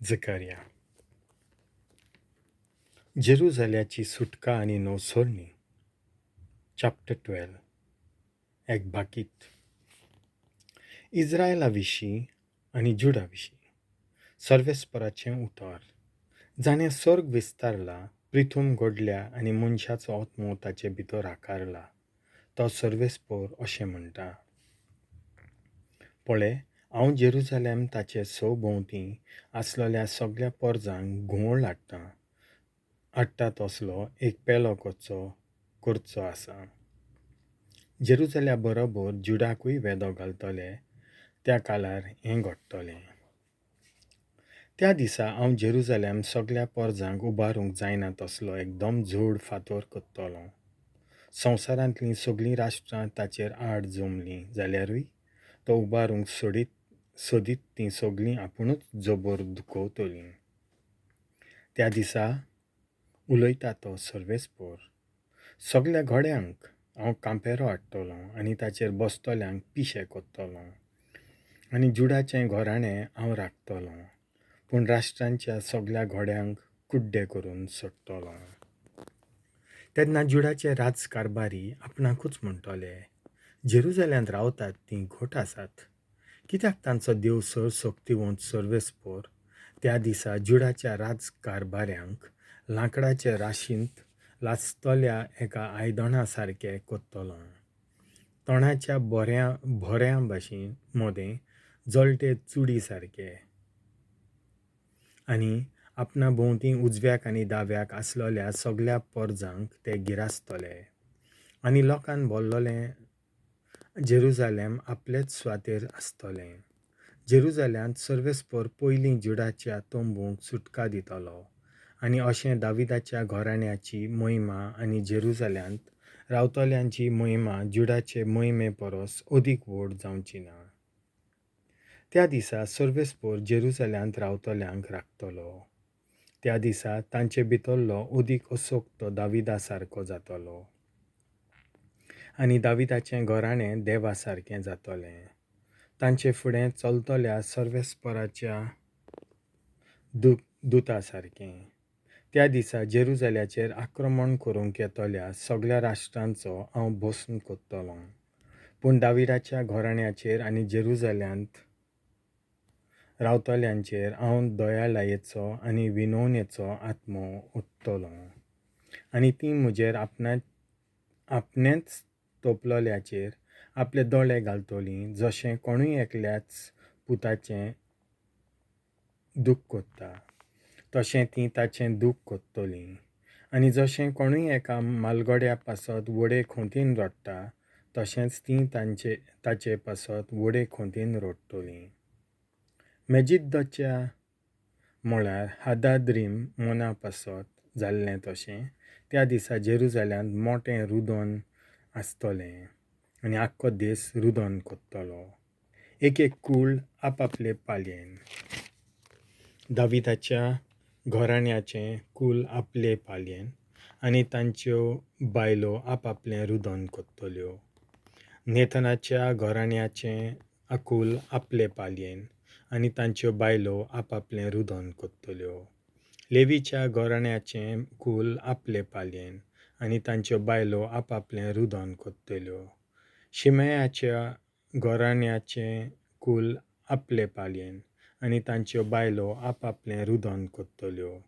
जकारिया. जेरुजाल्याची सुटका आनी नवसरणी. चॅप्टर 12. एक भाकीत. इज्रायला विशीं आनी जुडा विशीं सर्वेस्पराचें उतर, जाणें सर्ग विस्तारला, प्रिथूम घडल्या आनी मनशाचो आत्मो ताचे भितर आकारला, तो सर्वेस्पर अशें म्हणटा, पळे, हांव जेरुजालेम ताचे सवभोंवती आसलेल्या सगळ्या पोरजांक घुंवळ हाडटा हाडटा तसलो एक पेलो करचो आसा. जेरुजाल्या बरोबर जुडाकूय वेदो घालतले त्या काळार हें घडटलें. त्या दिसा हांव जेरुजालेम सगळ्या पोरजांक उबारूंक जायना तसलो एकदम जड फातर करतलों. संवसारांतलीं सगळीं राष्ट्रां ताचेर आड जमलीं जाल्यारूय तो उबारूंक सोदीत तीं सगळीं आपुणूच जबर दुखवतलीं. त्या दिसा, उलयता तो सर्वेस्पर, सगळ्या घोड्यांक हांव कांपेरो हाडटलों आनी ताचेर बसतल्यांक पिशे करतलों, आनी जुडाचें घराणें हांव राखतलों, पूण राष्ट्रांच्या सगळ्या घोड्यांक कुड्डे करून सोडटलों. तेन्ना जुडाचे राजकारभारी आपणाकूच म्हणटले, जेरुजाल्यांत रावतात तीं घट आसात, कित्याक तांचो देव सर्वशक्तिवंत सर्वेस्पर त्या दिसा जुडाच्या राजकारभाऱ्यांक लांकडाचे राशींत लासतल्या एका आयदना सारकें करतलो, तणाच्या भोऱ्यां भाशेन मदें जळटे चुडी सारके, आनी आपणा भोंवती उजव्याक आनी दाव्याक आसलेल्या सगळ्या पोरजांक ते गिरासतले, आनी लोकान भरलेलें जेरुजालेम आपलेच सुवातेर आसतलें. जेरुजाल्यांत सर्वेस्पर पयलीं जुडाच्या तंबूंक सुटका दितलो, आनी अशें दाविदाच्या घराण्याची महिमा आनी जेरुजाल्यांत रावतल्यांची महिमा जुडाचे महिमे परस अदीक व्हड जावची ना. त्या दिसा सर्वेस्पर जेरुजाल्यांत रावतल्यांक राखतलो. त्या दिसा तांचे भितरलो अदीक असक्त दाविदा सारको जातलो, आनी दाविदाचें घराणें देवा सारकें जातलें. तांचे फुडें चलतल्या सर्वेस्पराच्या दुता सारकें. त्या दिसा जेरुजाल्याचेर आक्रमण करूंक येतल्या सगळ्या राष्ट्रांचो हांव भस्म करतलों, पूण दाविदाच्या घराण्याचेर आनी जेरुजाल्यांत रावतल्यांचेर हांव दयाळायेचो आनी विनवणेचो आत्मो ओततलों, आनी तीं म्हजेर आपणेंच तोपलेल्याचेर आपले दोळे घालतलीं, जशें कोणूय एकल्याच पुताचें दूख करता तशें तीं ताचें दूख करतलीं, आनी जशें कोणूय एका मालगड्या पासत व्हडे खोंतीन रडटा तशेंच तीं ताचे पासत व्हडे खोंतीन रडटलीं. मेजिद्दोच्या म्हळ्यार हादाद्रीम मना पासत जाल्लें तशें त्या दिसा जेरुजाल्यांत मोटें रुदन आसतलें, आनी आख्खो देस रुदन करतलो, एक एक कूळ आपापले पालयेन. दाविदाच्या घराण्याचें कूल आपले पालयेन, आनी तांच्यो बायलो आपापलें रुदन करतल्यो. नेथनाच्या घराण्याचें आकूल आपले पालयेन, आनी तांच्यो बायलो आपापलें रुदन करतल्यो. लेवीच्या घराण्याचें कूल आपले पालयेन, आनी तांच्यो बायलो आपापलें रुदन करतल्यो. शिमयाच्या घराण्याचें कूल आपले पालयेन, आनी तांच्यो बायलो आपापलें रुदन करतल्यो.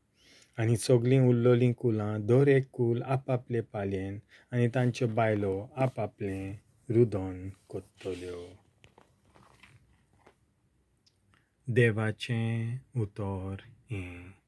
आनी सगळीं उरलेलीं कुलां दर एक कूल आपापले पालयेन, आनी तांच्यो बायलो आपापलें रुदन करतल्यो. देवाचें उतर हें.